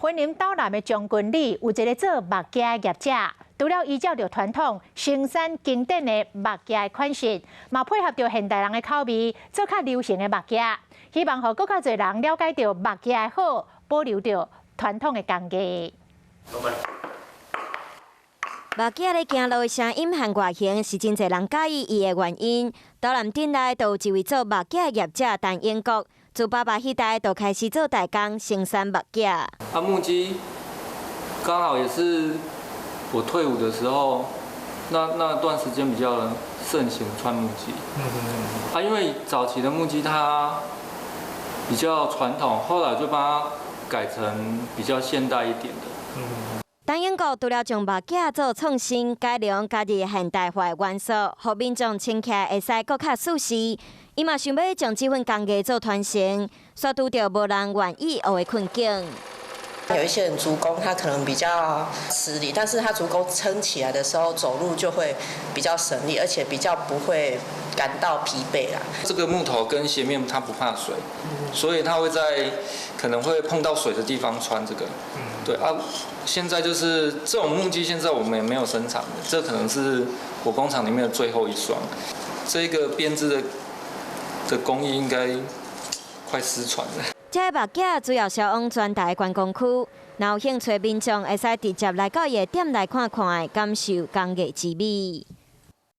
雲林斗南的將軍里有一个做木屐的業者，除了依照著傳統生產經典的木屐的款式，嘛配合著現代人的口味，做較流行的木屐，希望予閣較濟人了解著木屐的好，保留著傳統的工藝。木屐咧行路的聲音和外形是真濟人佮意伊的原因。斗南鎮內就有一位做木屐的業者陳英國，自爸爸彼代就開始做代工生產木屐。啊，木屐剛好也是我退伍的時候，那段時間比較盛行穿木屐。啊，因為早期的木屐它比較傳統，後來就把它改成比較現代一點的。陳英國除了將木屐做創新改良，加入現代化的元素，予民眾穿起來會使閣較舒適。伊嘛想欲將這份工藝做傳承，煞拄著無人願意學的困境。有一些人足弓他可能比較吃力，但是他足弓撐起來的時候，走路就會比較省力，而且比較不會感到疲憊啦。這個木頭跟鞋面它不怕水，所以它會在可能會碰到水的地方穿這個。對啊，現在就是這種木屐，現在我們也沒有生產，這可能是我工廠裡面的最後一雙。這個編織的工藝應該快失傳了。這个木屐主要銷往全台觀光區，若有興趣民眾會使直接來到伊的店內看看，感受工藝之美。